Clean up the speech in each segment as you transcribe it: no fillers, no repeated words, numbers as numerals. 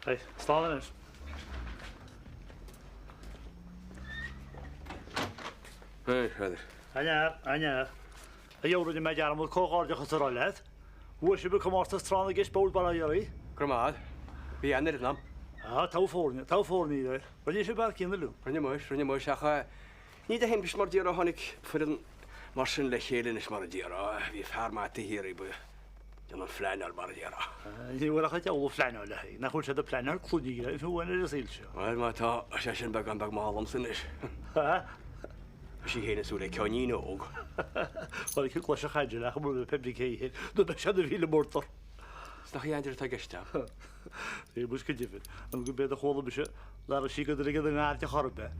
Right, slán anois. Hey, Peadar. A fhear, a fhear. A dheabhra, rinne mé dearmad comhghairdeachas a rá leat. Bhuaigh sibh an comórtas tráth na gceist Bowl Baile Átha Rí. Go raibh maith agat. Bhí an-fhoireann a'm. Ah, togha foirne, togha foirne iad. Rinne sibh thar cionn uilig. Rinne muis, rinne muis, ach ní de thimpist mar déarfá a tháinig foireann mar sin le chéile anois mar a déarfá. Bhí fear maith taobh thiar a dhein an phleanáil mar a déarfá. Ní bhfuil ach an diabhal ag pleanáil le haghaidh, nach bhfuil siad ag pleanáil cluichí le fiú amháin ar an saol seo. Bhuel, má tá sé sin beagán beag mall liomsa anois. Tá sí féin ag súil le ceoinín óg. Bhuel, cé gcloisfeadh Angela ach an bhfuil pé brí cé hé, nó beidh sé ina mhíle murtar. Is nach í Angela atá i gceist agam. Bhí muid go deimhin, an go b'fhéidir a chuala mise Labhair sí go dtuige do ngar de chor ar bith.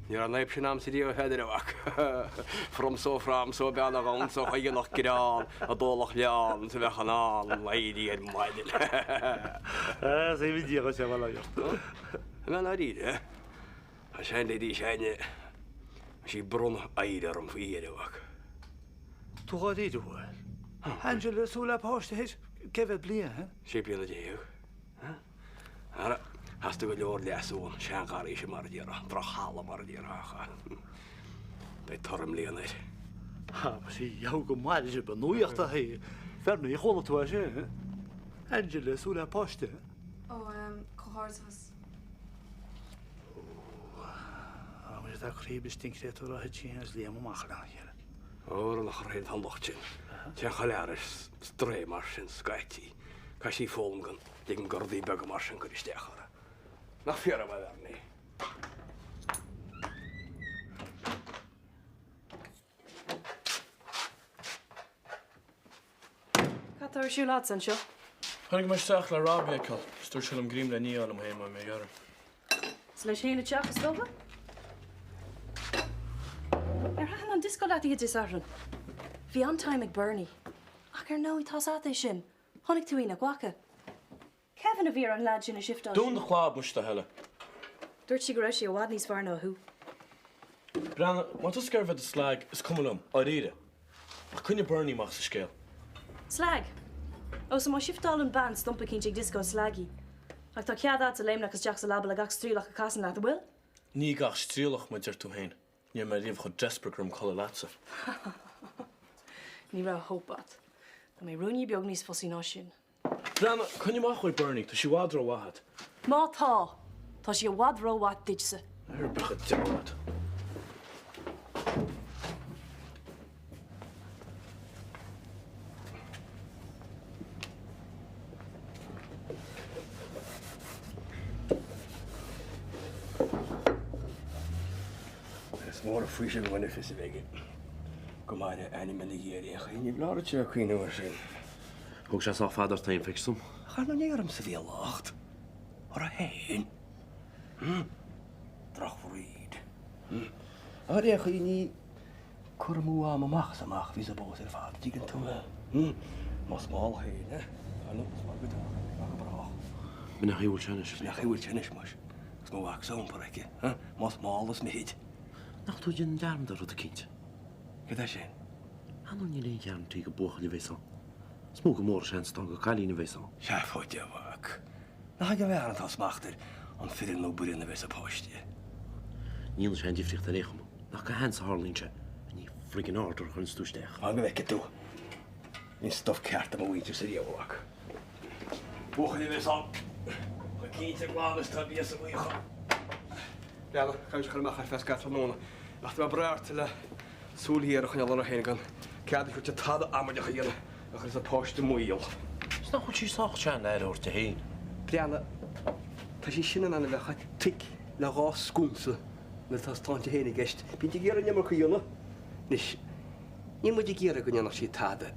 Ní raibh an fhadhb sin a'msa riamh a Pheadair a mhac. From so from so bean a dhomhan so chuige nach greann a dólach leann is a bheadh in ann éirí ar maidin. Is aoibhinn Dia dhuit é bhuel ort. I ndáiríre, tá seanléidí s'againne, tá sí ag bronnadh oidhre orm faoi dheireadh, a mhac. Tú dháiríre, bhuel. Angela ag súil le páiste théis cé mhéad bliain? 16 bliana. Ara, theastaigh go leor leasú ón seangharraí sin mar a déarfá, droch-thalamh mar a déarfá, ach beidh toradh i mbliana air. Ha, ba sí dheabhail go mairfidh sibh an nuaíocht a shuí. Bernie, chuala tú é sin? Angela ag súil le páiste. Ó, comhghairdeachas. Ó, á, muise tá croí briste an créatúr á thit sí agus Liam amach lena chéile. Ó, ar an chor féin tá an locht sin. Téann chuile fhear ar strae mar sin scaití. Caithfidh sí foghlaim gan ligean do rudaí beaga mar sin cur isteach uirthi. Nach fíor é, a Bhernie? Cad tá ar siúl agatsa anseo? Tháinig mé isteach le Robbie a fheiceáil is dúirt sé liom greim le ní a fháil liom féin má bhí mé ag iarraidh. Is leis féin a teach, is dócha? Ar thaitin an dioscó leat oíche Dé Sathairn? Bhí an-time ag Bernie. Ach ar ndóigh, tá's a't é sin. Chonaic tú í, nach bhfaca? Kevin a bhí ar an leaid sin a shifteáil Dún do chlab, muis do thoil. Dúirt sí go raibh sé i bhfad níos fearr ná thú. Breathnaigh, má tá tusa ag iarraidh bheith i do slag, is cuma liom, dáiríre. Ach coinnigh Bernie amach as an scéal. Slag! Ó, so má shifteálann bean stumpa eicínt ag dioscó is slag í. Ach tá cead a'dsa léimneach isteach sa leaba le gach striallach a casann leat, an bhfuil? Ní gach striallach, mar a deir tú féin. Ní raibh mé riamh chomh desperate go raibh mé ag codladh leatsa. Ní raibh hope a't. Tá mé ruainní beag níos fusaí ná sin. Breathnaigh, coinnigh amach uaidh Bernie, tá sí i bhfad rómhaith a'd. Má tá, tá sí i bhfad rómhaith duitse. Ar bith a deir a'd. Is mór an faoiseamh do dhuine fios a bheith aige go maire a ainm ina dhiaidh ar aon chaoi. Ní bhleá duit a cuimhneamh air sin. Thóg sé sách fada ort féin, feictear dom. Ach ar ndóigh ní ormsa a bhí an locht. Uirthi féin. Drochbhreed. Ach ar aon chaoi ní cur amú ama amach is amach a bhí sa bpósadh ar fad, an dtuigeann tú. Más mall féin é, ar ndóigh, is maith go deo, maith go brách. B'in é an chaoi a bhfuil sé anois. B'in é an chaoi a bhfuil sé anois, muis. Agus mo mhac-sa á iompar aici, más mall is mithid. Nach tú ag déanamh dearmad ar rud eicínt? Cad é sin? Ar ndóigh níl aon ghearrantaí gur buachaill a bheas ann. Is mó go mór an seans atá ann gur cailín a bheas ann. Sea, fóite, a mhac. Nach ag an bhfear atá smacht ar an fireann nó baineann a bheas sa pháiste. Ní dhéanann sé aon difríocht ar aon chuma. Nach go seans a tharlaíonn sé. Ní friggin order a chuireanns tú isteach. Fan go bhfeicfidh tú. Bhí an stuif ceart ag mo mhuintirse riamh, a mhac. Buachaill a bheas ann. Chomh cinnte glan is atá bia sa bhuíochán. Leanbh, caithfimid cur amach ar feadh scaitheamh tráthnóna. Ach tá mé breá ortsa le súil ghéar a choinneáil uirthi féin gan cead a thabhairt di tada amaideach a dhéanamh a chuirfeas an páiste i mbaol. Is nach bhfuil sí sách sean le aire a thabhairt di féin? Breathnaigh, tá sí sin in ann a bheith chomh thick le dhá sconsa nuair atá a sláinte féin i gceist. Bíonn sí ag iarraidh an iomarca a dhéanamh. Anois, níl muid ag iarraidh go ndéanfadh sí tada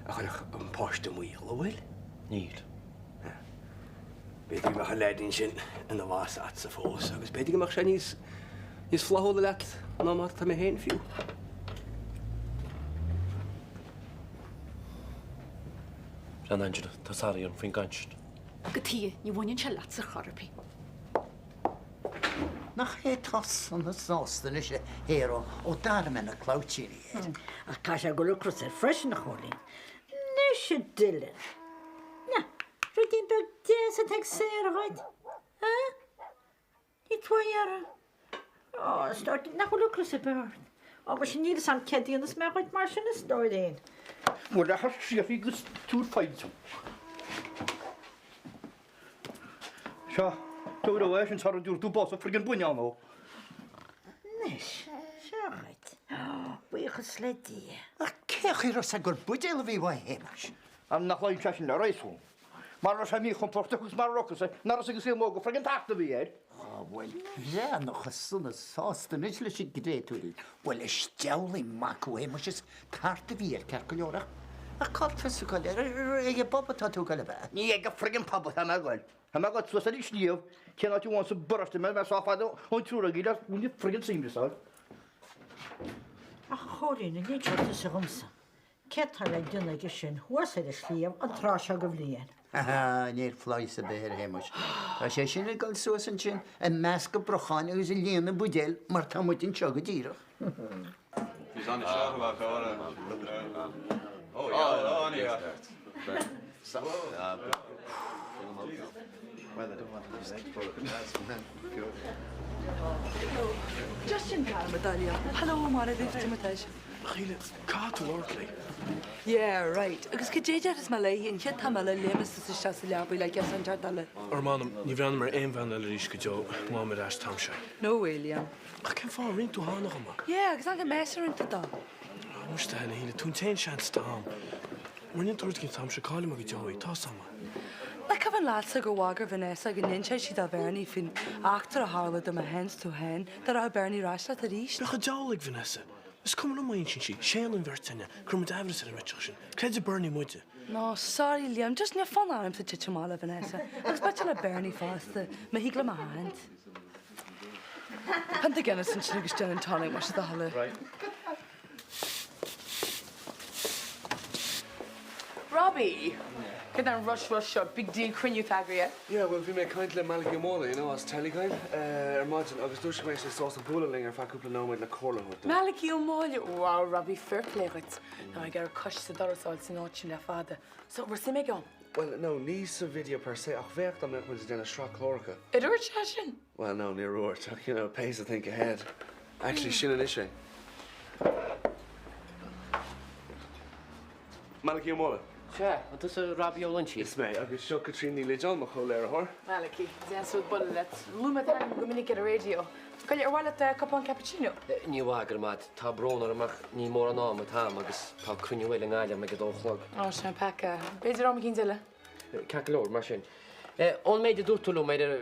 a chuirfeadh an páiste i mbaol, an bhfuil? Níl. B'fhéidir go mbeadh an leaidín sin ina bhas a'dsa fós agus b'fhéidir go mbeadh sé níos, níos flaithiúla leat ná mar atá mé féin fiú. Breathnaigh Angela, tá sorry orm faoin gcaint sin. Go tuige, ní bhaineann sé leatsa chor ar bith. Nach é atá sona sásta anois a Shéaró ó d'athraigh mé na clabhtíní air. Ach caithfidh sé dul ag crosadh air freisin, a Chóilín. Anois a Dylan. Na, ruidín beag deas atá ag Sarah dhuit. Á? Níl tú á iarraidh. Á, a stór, nach bhfuil ocras ar bith ort? Á, muise níl fhios a'm céard a dhéanfas mé dhuit mar sin, a stóirín. Bhuel, a thar agus tabhair foighid dom. Seo, tabhair ó é sin sara dtabharfaidh tú bos a friggin buinneán ó. Anois, seo dhuit. Buíochas le Dia. Ach cén chaoi a raibh 's a'd gur buidéal a bhí uaidh, a Shéamais? An nach luíonn sé sin le réasún? Mara raibh sé míchompordach agus mara raibh ocras air, nach raibh 's ag an saol mór gur friggin tart a bhí air? Á, bhuel, breathnaigh chomh sona sásta anois leis an gcréatúirín. Bhuel, is diabhlaí mac thú, a Shéamais, is tart a bhí air ceart go leor ach, ach cá bhfuil tusa ag goil? Ag an bpub atá tú ag goil, ab ea? Ní ag an friggin pub atá mé ag goil. Tá mé ag goil suas ar an sliabh, cén áit amháin sa bparóiste mé, mé sách fada ón triúr agaibh le an friggin suim a fháil. Ach a Chóilín, an inseoidh tusa dhomsa Céard tá le déanamh aige sin thuas ar an sliabh an tráth seo de bhliain? Haha, níl flaitheas ar bith air, a Shéamais. Tá sé sin ag dul suas ansin ag meascadh brocháin agus ag líonadh buidéil mar tá muid anseo go díreach. Just sin dearmad, a Liam. Hello, Máire, duit, A Shíle, caithfidh tú labhairt léi. Yeah, right. Agus cad é déarfas mé léi an chéad t-am eile a léimeas tusa isteach sa leabaidh le girseach inteacht eile? Ar m'anam, ní bhreathnaím ar aon bhean eile arís go deo má tháim ar ais an t-am seo. No way, Liam. Ach cén fáth? Rinne tú cheana dhom é. Yeah, agus an mbeidh meas orm dó? Á, muise a thoil, a Shíle, tú an t-aon seans atá a'm. Mura ndéanann tú rud éigin an t-am seo, caillfidh mé go deo í, tá 'fhios a'm. Nach cuimhin leatsa gur bhagair Vanessa go n-inseodh sí do Bhernie faoin eachtra a tharla dá mba sheans tú féin dá rachadh Bernie ar ais leat arís? Bheadh an diabhal ag Vanessa. Is cuma liom má insíonn sí, séanann an bheirt againne, cuireann muid aimhreas ar an mbitseach sin. Creidfidh Bernie muide. No, sorry Liam, just níl fonn ormsa titim amach le Vanessa. Agus b'fhéidir le Bernie fosta, má thig liom a sheachaint. Pionta Guinness ansin agus gin and tonic, más é do thoil é. Robbie! Cad é an rush rush seo? Big deal cruinniú atá eagraithe? Yeah, bhuel bhí mé ag caint le Malachy Ó Máille, you know, as Telegael, ar maidin agus dúirt sé go mbeadh sé sásta bualadh linn ar feadh cúpla nóiméad le comhairle a thabhairt dúinn. Malachy Ó Máille! Wow, Robbie, fair play dhuit. Tá mé ag iarraidh cois sa doras a fháil san áit sin le fada. So, raibh suim aige ann? Bhuel, no, ní sa video per se, ach bheadh dá mbeadh muid ag déanamh sraith cláracha. Ar dhúirt sé sin? Bhuel, no, níor dhúirt, ach, you know, it pays to think ahead. Actually, sin anois é. Malachy Ó Máille. Sea, an tusa Robbie Ó Loinsigh? Is mé, agus seo Caitríona Ní Loideáin, mo chomh-léiritheoir. Malachy, deas bualadh leat. Luaigh mé d'ainm go minic ar an raidió. Gabh i leith, ar mhaith leat cupán cappuccino? Ní mhaith, go raibh maith agat. Tá brón orm ach níl mórán ama atá a'm agus tá cruinniú eile i nGaillimh a'm ag a dó a chlog. Ó, sin peaca. B'fhéidir am eicínt eile. Ceart go leor, mar sin. Ón méid a dúirt tú liom ar an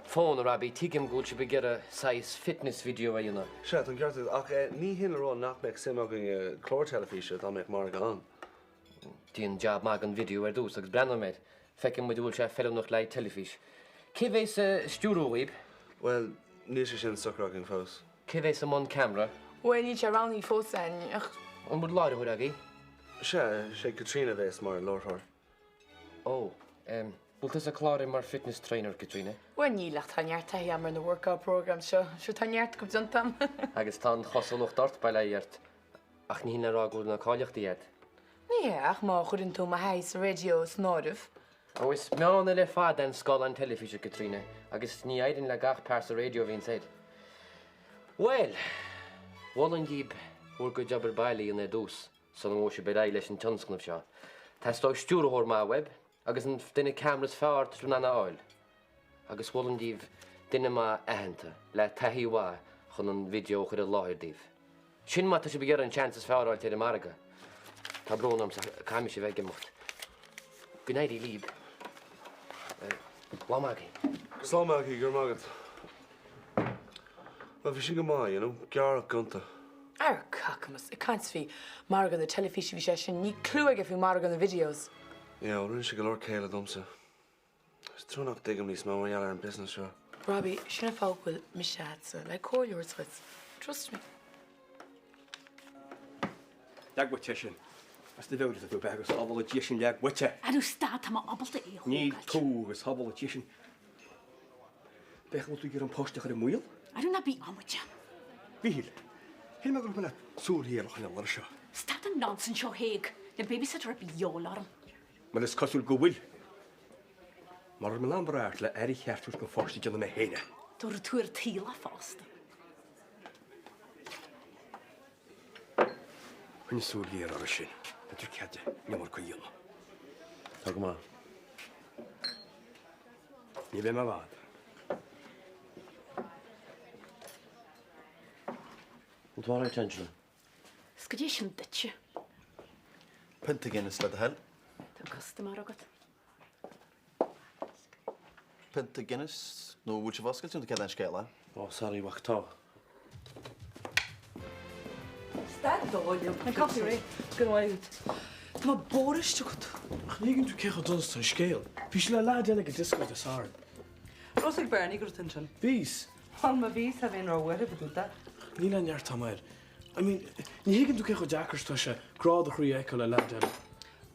bhfón, a Robbie, tuigim go bhfuil sibh ag iarraidh saghas fitness video a dhéanamh. Sea, tá an ceart agat, ach ní hin le rá nach mbeadh suim againn i gclár teilifíse dá mbeadh margadh ann. Déan jab maith den video ar dtús agus breathnóidh mé air. Feicfidh muid an bhfuil sé feiliúnach le haghaidh teilifís. Cé bhéas ag stiúrú dhaoib? Bhuel, níl sé sin socair againn fós. Cé bhéas i mbun ceamara? Bhuel, níl sé roghnaithe fós againn, ach. An bhfuil láithreoir agaibh? Sea, sé Caitríona a bhéas mar láithreoir. Ó, em, bhfuil tusa cláraithe mar fitness trainer, Caitríona? Bhuel, níl, ach tá neart taithí agam ar na workout programs seo. Sure, tá neart acu déanta agam. Agus tá an chosúlacht ort, bail ó Dhia ort, ach ní hin le rá go bhfuil na cáilíochtaí agat. Ní hea, ach má chuireann tú mo thaithí sa raidió san áireamh. Ó, is meán eile ar fad é an scáileán teilifíse, Caitríona, agus ní éiríonn le gach pearsa raidió a bhíonns air. Bhuel, mholfainn daoibh bhur gcuid obair baile a dhéanamh ar dtús. Sula ngabhfaidh sibh ar aghaidh leis an tionscnamh seo, teastóidh stiúrthóir maith uaibh agus an duine ceamara is fearr atá sibh in ann a fháil. Agus mholfainn daoibh duine maith aitheanta le taithí mhaith chun an video a chur i láthair daoibh. Sin má tá sibh ag iarraidh an seans is fearr a fháilt ar an margadh. Tá brón ormsa, caithfidh mise a bheith ag imeacht. Go n-éirí libh. Lá maith agaibh. Slán Malachy, go raibh maith agat. Bhuel, bhí sin go maith, you know, gearr ach gonta. Ar cacamas, ag caint faoi margadh na teilifíse a bhí sé sin, níl clue aige faoi margadh na videos. Yeah, bhuel, rinne sé go leor céille domsa. Is trua nach dtuigim níos mó mar gheall ar an business seo. Robbie, sin an fáth go bhfuil mise a'dsa, le comhairle a thabhairt dhuit. Trust me. Leag uait é sin. As do mheabhair atá tú, ab ea, go sábhála Dia sinn leag uait é. Arú stad, tá mé ábalta é a thógáilt. Níl tú, go sábhála Dia sinn. Féach an bhfuil tú ag iarraidh an páiste a chur i mbaol? Arú ná bí amaideach. Mhíchíl, shíl mé go raibh mé leat súil ghéar a choinneáil air seo. Stad an nonsense seo, Thaidhg. Níl babysitter ar bith de dhíobháil orm. Bhuel, is cosúil go bhfuil. Mura raibh mé in am breá le aire cheart a thabhairt don pháiste déanfaidh mé féin é. Tabharfaidh tú ar an tsaol é fosta. Coinnigh súil ghéar orthu sin. B'fhéidir cead an iomarca a dhéanamh. Tá go maith. Ní bheidh mé i bhfad. Bhfuil tú alright, Angela? Is goidé sin duitse? Pionta Guinness le do thoil. Tá custaiméir agat. Pionta Guinness nó bhfuil sibh oscailte nó céard é an scéal, eh? Ó, sorry, mhac, tá. Stad dó liom. An caife réidh? Go raibh maith agat. Tá mé bodhraiste agat. Ach ní thuigeann tú cé chomh dona is atá an scéal. Bhí sí le leaid eile ag an dioscó Dé Sathairn. Raibh fhios ag Bernie go raibh tú ansin. Bhíos. Bhuel, má bhí, cha bheinn róbhuartha fá dtaobh de. Níl aon neart agam air. I mean, ní thuigeann tú cé chomh deacair is atá sé grá do chroí a fheiceáil le leaid eile.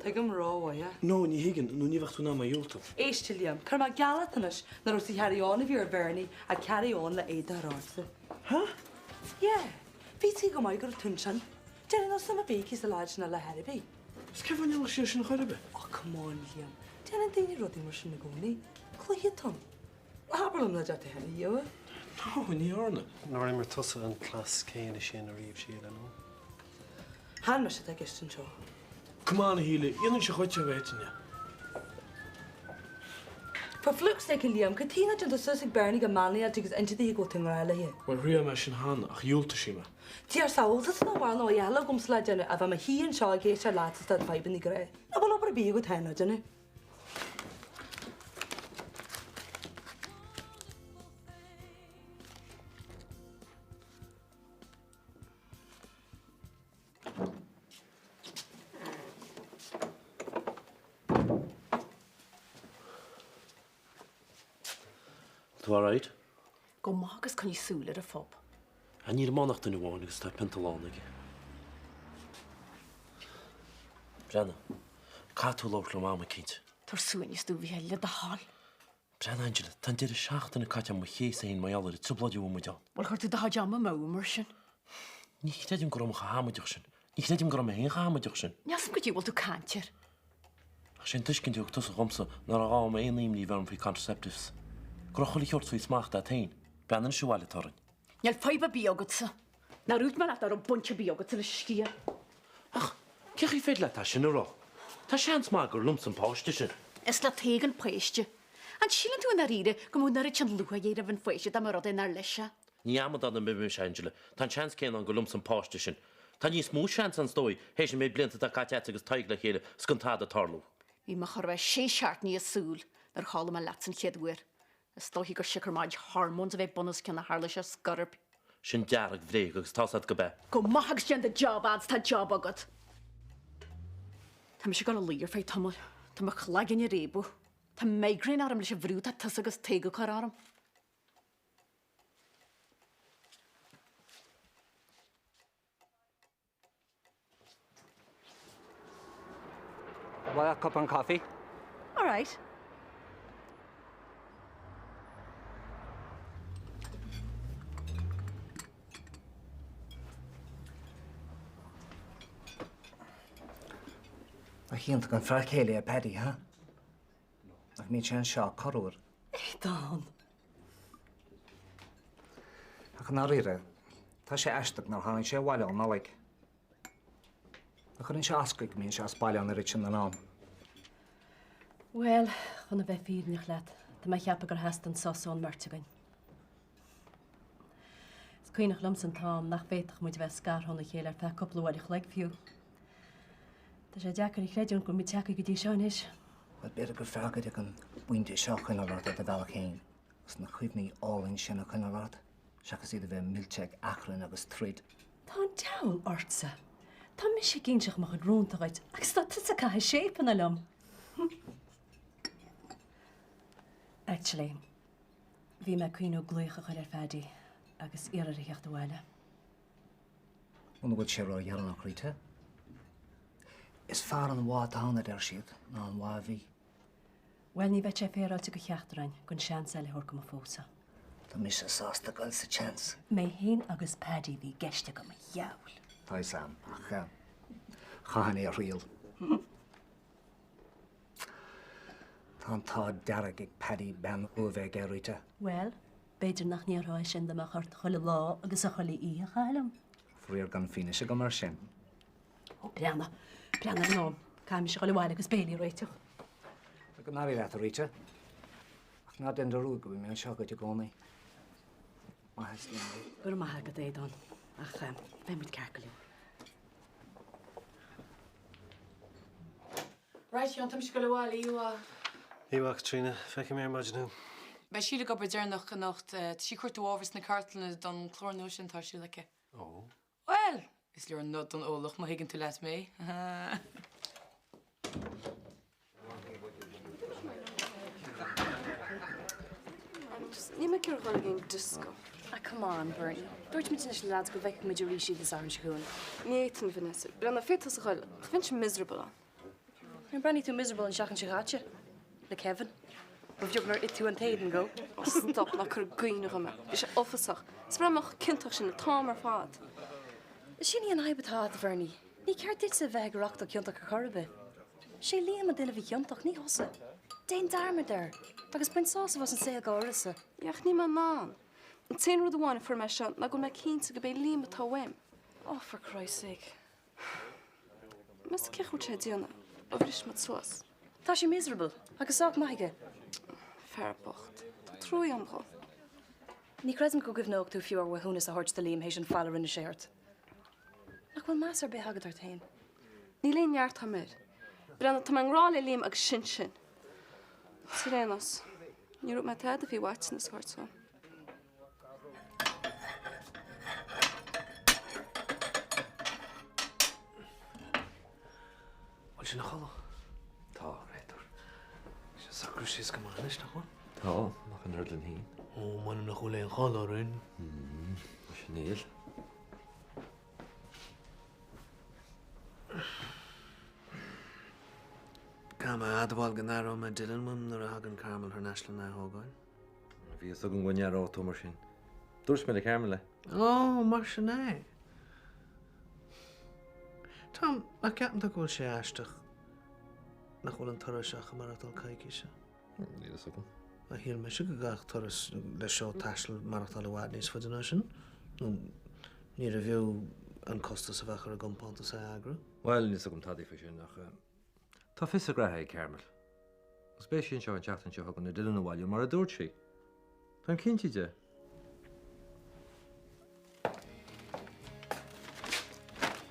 Tuigim rómhaith é. No, ní thuigeann, nó ní bheadh tú in ann mé a dhiúltú. Éist, a Liam, cuirfidh mé geall leat anois nach raibh sa carry on a bhí ar Bhernie ach carry on le éadach a chur ortsa. Huh? Yeah, bhí sí go maith go raibh tú ansin. Déarfainn nach raibh suim ar bith aici sa leaid sin eile ar bith. Is cén fáth a ndéanfadh sí é sin chor ar bith? Oh, come on, Liam. Déanann daoine rudaí mar sin i gcónaí. Cluiche atá ann. Abair liom nach dtearn tú féin a dhíobháil. No, ní dhearna. Nár imir tusa an cleas céanna sin ariamh, Síle, nó? Chan mise atá i gceist anseo. Come on, a Shíle, dhéanfainnse dhuit é dá bhféadfainn é. For fluke's sake, a Liam, cad chuige nach déanta suas ag Bernie go meanláilte agus inse daoithe go bhfuil tú i ngrá léi? Bhuel, thriail mé sin cheana, ach dhiúltaigh sí mé. Dear samhaltas nach bhfuil nó a dheathail agamsa le déanamh ach bheith i mo shuí anseo ag éisteacht leatsa is do fadhbanna grá. Nach bhfuil obair ar bith agat féin le déanamh? Tú alright? Go maith agus coinnigh súil ar an phub. Ah, níl ann ach duine amháin agus tá pionta lán aige. Breathnaigh. Caithfidh tú labhairt liom am eicínt. Tabhair suaimhneas domh, a Mhichíl, le do thoil. Breathnaigh, Angela, tá an deireadh seachtaine caite agam mo chéasadh féin mar gheall ar an trioblóid a bhfuil muid ann. Bhuel, chuir tú do chuid ama amú mar sin. Ní chreidim go raibh mé chomh hamaideach sin. Ní chreidim go raibh mé féin chomh hamaideach sin. Níl 's a'm goidé a bhfuil tú ag caint air. Ach sé an tuiscint a thug tusa dhomsa nach raibh gá dhom aon imní a bheith orm faoi contraceptives. Go raibh chuile sheort faoi smacht agat féin. Breathnaigh anois an bhail atá orainn. Níl fadhb ar bith agatsa. Nár dhúirt mé leat nach raibh baint ar bith agatsa leis an scéal. Ach cén chaoi féidir leat é sin a rá? Tá seans maith gur liomsa an páiste sin. Is le Tadhg an páiste. An síleann tú i ndáiríre go mbeadh an oiread sin lúcháir roimh an pháiste dá mba rud é nár leis é? Ní amadán ar bith mise, Angela. Tá an seans céanna ann gur liomsa an páiste sin. Tá níos mó seans ann is dóigh, théis an méid blianta atá caite agat agus Tadhg le chéile is gan tada ag tarlú. Bhí mé chóir a bheith sé seachtainí as súil nuair a chodlaigh mé leatsa an chéad uair. Is dóichí gur siocair mo chuid hormones a bheith bunoscionn a tharla sé scor ar bith. Sin dearg-bhréag agus tá's agat gurb ea. Go maith agus déan do job fhad is tá job agat. Tá mise ag dul a luí ar feadh tamaill. Tá mo chloigeann ag réabadh. Tá migraine orm leis an bhrú atá tusa agus Tadhg ag cur orm. Mhaith leat cupán caife? All right. Nach iontach an fear céile é Paddy, ha? Nach mbíonn sé anseo corruair? Aodán. Ach i ndáiríre, tá sé aisteach nár tháinig sé abhaile ón Nollaig. Nach gcuireann sé as dhuit go mbíonn sé as baile an oiread sin den am? Bhuel, chun a bheith fírinneach leat, tá mé ag ceapadh gur theastaigh an sos ón mbeirt againn. Is cuimhneach liomsa an t-am nach bhféadfadh muid a bheith scartha óna chéile ar feadh cúpla uair a chloig fiú. Tá sé deacair a chreidiúint go bhfuil muid tagtha go dtí seo anois. Bhuel, b'fhéidir gur fearr dhuit ag an bpointe seo coinneáil ort ar do bhealach féin agus na cuimhní álainn sin a choinneáil ort, seachas iad a bheith millte ag achrann agus troid. Tá an diabhal ortsa! Tá mise ag inseacht mo chuid rúnta dhuit agus tá tusa ag caitheamh séipeanna liom! Actually, bhí mé ag cuimhniú glaoch a chur ar Phaddy agus iarraidh air a theacht abhaile. Muna bhfuil sé ródheireanach, Rita. Is fearr an mhaith atá ann, a deir siad, ná an mhaith a bhí. Bhuel, ní bheadh sé féaráilte do cheachtar againn gan seans eile a thabhairt go mo phósadh. Tá mise sásta dul sa tseans. Mé fhéin agus Paddy a bhí i gceist agam, a dhiabhail. Tá fhios a'm, ach chaithfinn é a thriail. Tá an t-ádh dearg ag Paddy bean rua a bheith aige, a Rita. Bhuel, b'fhéidir nach ndéarfá é sin dá mbeadh ort chuile lá agus chuile oíche a chaitheamh liom. Faraor gan fianaise agam air sin. Ó, breathnaigh, breathnaigh ar an am. Caithfidh mise a dhul abhaile agus béilí a réiteach. Go n-éirí leat, a Rita. Ach ná déan dearúd go bhfuil mé anseo duit i gcónaí. Maith as Liam é. Go raibh maith agat, a Aodáin. Ach beidh muid ceart go leor. Right, Seán, tá mise ag dul abhaile, oíche mhaith. Oíche mhaith, Caitríona. Feicfidh mé ar maidin thú. Beidh Síle ag obair deireanach anocht. Tá sí ag cuartú ábhar sna cartlanna don chlár nua sin atá ar siúl aici. Ó. Bhuel, is leor nod don eolach má thuigeann tú leat mé. Níl mé ag iarraidh dul ag aon dioscó. Ah come on, Bernie. Dúirt muid leis na lads go bhfeicfeadh muid arís iad an Satharn seo chugainn. Ní fhéadfainn, Vanessa. Breathnaigh, féadfaidh tusa a dhul, ach bheinnse miserable ann. Níor bhreathnaigh tú miserable an seachtain seo caite? Le Kevin? Ba bheag nár ith tú an t-éadan dhó. Oh stop, ná cuir i gcuimhne dhom é. Bhí sé uafásach. Is breá liom chomh ciontach sin an t-am ar fad. Sin í an fhadhb atá agat, a Bhernie. Ní ceart duitse a bheith ag aireachtáil ciontach ar chor ar bith. Sé Liam an duine a bhí ciontach, ní thusa. Déan dearmad air, agus bain sásamh as an saol dhá uireasa. Yeah, ach níl mé in ann. An t-aon rud amháin a fuair mé as seo ná go bhfuil mé cinnte gurb é Liam atá uaim. Oh, for Christ's sake. Meas tú cén chaoi a bhfuil sé ag déanamh ó bhris muid suas? Tá sé miserable, agus sách maith aige. Fear bocht. Tá trua agam dhó. Ní chreidim go gcuimhneodh tú fiú ar mhaithiúnas a thabhairt do Liam théis an feall a rinne sé ort. Nach bhfuil meas ar bith agat ort féin? Níl aon neart agam air. Breathnaigh, tá mé i ngrá le Liam agus sin sin. Ar aon nós, ní raibh mé tada faoi mhaiteanas a thabhairt dó. Bhfuil sé ina chodladh? Tá, a chréatúir. Tá sé socrú síos go maith anois, nach bhfuil? Tá, ach an oiread linn féin. Ó, m'anam nach bhfuil aon chall orainn. Muise níl. Caithfidh mé a admháil go n-aireoidh mé Dylan uaim nuair a thagann Carmel thar n-ais lena athógáil. Bhí fhios agam go n-aireodh tú mar sin. Dúirt mé le Carmel é. Ó, mar sin é. Tom, nach gceapann tú go bhfuil sé aisteach nach bhfuil an turas seo chun maireachtáil coicíse? Níl fhios agam. Shíl mise go gcaithfeadh turas le seó taistil maireachtáil i bhfad níos faide ná sin, nó níorbh fhiú an costas a bheadh ar an gcompántas é a eagrú. Bhuel, níl fhios agam tadaí faoi sin, ach tá fios a graithe ag Carmel. Agus beidh sí anseo an tseachtain seo chugainn le Dylan a bhailiú, mar a dúirt sí. Táim cinnte de.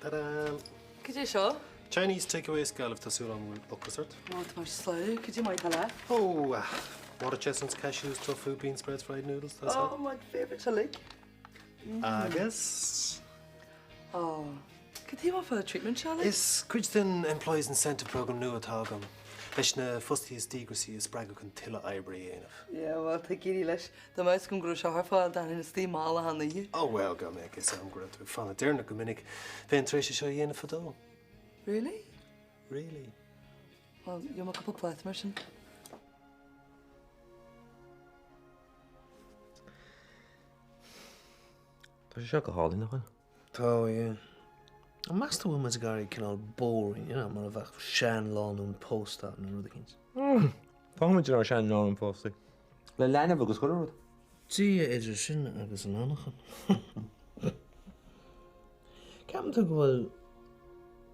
Ta-da! Cad é seo? Chinese takeaway as Gaillimh, tá súil agam go bhfuil ocras ort. Ó, tá mé sáite, cad é mar atá leat? Ó, ah, water chestnuts, cashews, tofu, bean sprouts, fried noodles, tá Oh, my favourite uilig. Agus? Ó, cad é fá treatment seo uilig? Is cuid den Employees Incentive Programme nua atá agam, leis na fostaithe is díograisí a spreagadh chun tuilleadh oibre a dhéanamh. Yeah, bhuel, tá ag éirí leis. Dá mbeadh fhios agam go raibh seo ar fáil, d'fhanfainn istigh mall achan oíche. Ó, bhuel, dá mbeadh fhios agam go raibh tú ag fanacht deireanach go minic, bheinn tar éis é seo a dhéanamh fadó. Really? Really. Bhuel, gheobhaidh mé cúpla pláta mar sin. Tá sé seo go hálainn, nach bhfuil? Tá, yeah. An meas tú bhfuil muid ag éirí cineál boring, you know, mar a bheadh seanlánúin pósta nó rud eicínt? Tá muid inár seanlánúin pósta. Le leanbh agus chuile rud. Dia idir sinn agus an anachain. Ceapann tú go bhfuil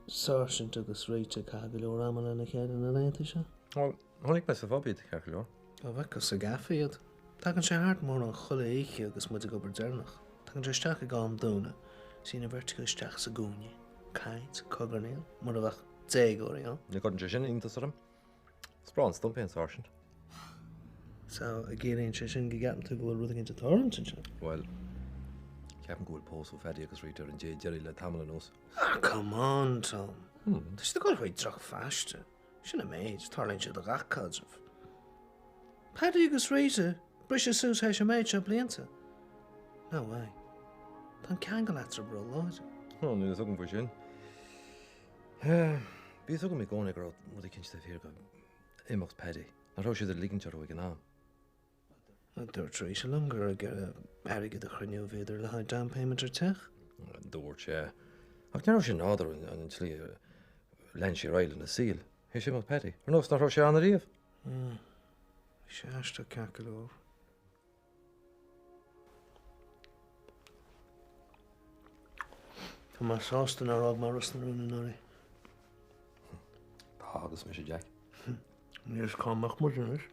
Sáirsint agus Rita ag caitheamh go leor ama lena chéile na laethanta seo? Bhuel, chonaic mé sa phub iad, ceart go leor. Dá bhfeicfeá sa gcaife iad. Tagann sé thart mórán chuile oíche agus muid ag obair deireanach. Tagann sé isteach ag am dúnadh is bíonn an bheirt acu isteach sa gcúinne. Caint, cogarnaíl, mar a bheadh déagóirí ann. Ní chuireann sé sin iontas orm. Is breá an stump é an sáirsint. So, an gciallaíonn sé sin go gceapann tú go bhfuil rud éicint ag tarlúint anseo? Bhuel, ceapaim go bhfuil pósadh Phaddy agus Rita ar an dé deiridh le tamall anuas. Ah, come on, Tom. Tá siad ag dul faoi drochphaiste. Sin an méid, tarlaíonn sé do gach caidreamh. Paddy agus Rita, briseadh suas théis an méid seo blianta? No way. Tá an ceangal eatarthu ró-láidir. Ó, níl fhios agam faoi sin. Bhí fhios agam i gcónaí go raibh rud eicínt taobh thiar de imeacht Paddy, nach raibh siad ag ligint orthu ag an am. Dúirt Rita liom gur ag iarraidh airgead a chruinniú a bhíodar le haghaidh down payment ar teach. Dúirt sé. Ach ní raibh sé nádúrtha an tslí a lean sí ar aghaidh lena saol. Théis imeacht Paddy. Ar nós nach raibh sé ann ariamh. Bhí sé aisteach ceart go leor. Tá mé sásta nár fhág mé Ros na Rún anuraidh. Tá agus mise Jack. Ní fhios cá mbeadh muid anois.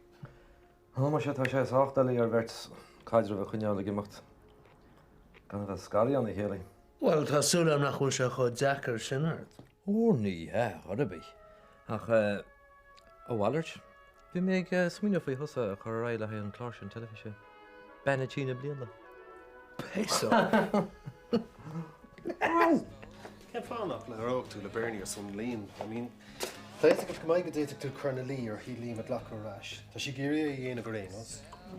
Ó, muise, tá sé sách doiligh ar bheirt caidreamh a choinneáil ag imeacht gan a bheith scartha óna chéile. Bhuel, tá súil agam nach bhfuil sé chomh deacair sin ort. Ó, ní hea, chor ar bith. Ach a mhalairt, bhí mé ag smaoineamh faoi thusa a chur ar aghaidh le haghaidh an clár sin teilifíse, Bean an Tí na Bliana. Piss off. Cén fáth nach labhródh tú le Bernie ar son Liam? I mean, tá a fhios agat go maith go d'fhéadfadh tú cur ina luí uirthi Liam a ghlacadh ar ais. Tá sí ag iarraidh é a dhéanamh ar aon nós.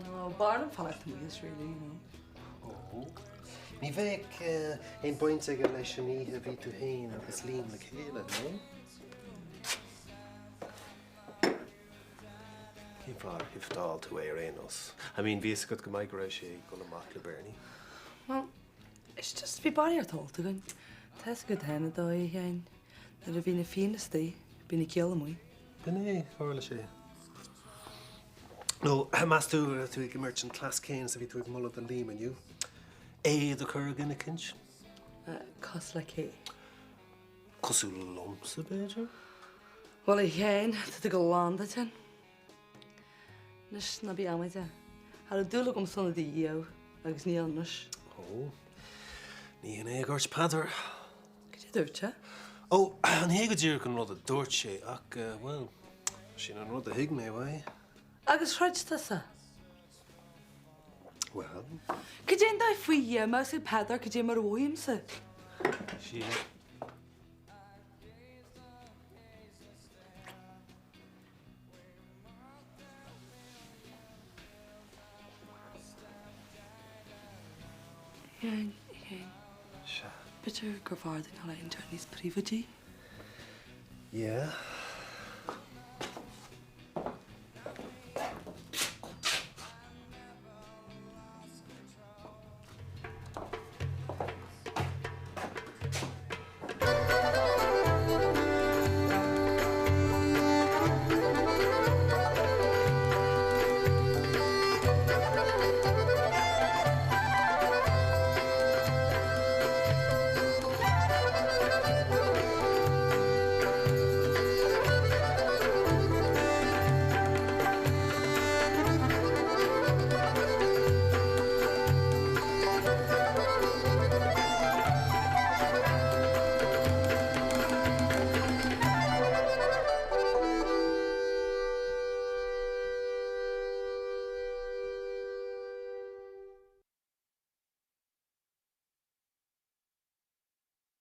No, b'fhearr liom fanacht amuigh as really, you know. Ó, ní bheadh aon baint aige leis an oíche a bhí tú féin agus Liam le chéile, no? Cén fáth ar shifteáil tú é ar aon nós? I mean, bhí fhios agat go maith go raibh sé ag dul amach le Bernie. Well, it's just, bhí barraíocht ólta againn. Tá fhios agat féin an dóigh, a Sheáin. Nuair a bhí na fianna istigh, bhí na gialla amuigh. B'in é, tharla sé. Nó, meas tú go raibh tú ag imirt an cleas céanna is a bhí tú ag moladh do Liam inniu? Éad a chur ar dhuine eicínt? Cosúil le cé? Cosúil liomsa, b'fhéidir? Bhuel, a Sheáin, tá tú go lán duit féin. Anois, ná bí amaideach. Cha raibh dúil agam sona do dhiaidh agus níl anois. Ó, ní hin é a dúirt Peadar. Cad é a dúirt sé? Ó, ní hé go díreach an rud a dúirt sé, ach, bhuel, sin an rud a thuig mé uaidh. Agus throid tusa? Bhuel. Cad é an dóigh faoi dhia, más é Peadar, cad é mar a mhothaímse? Síle. Sheáin, Sheáin. Sea. B'fhéidir gur bhfearr duinn dul inter níos príobháidí. Yeah.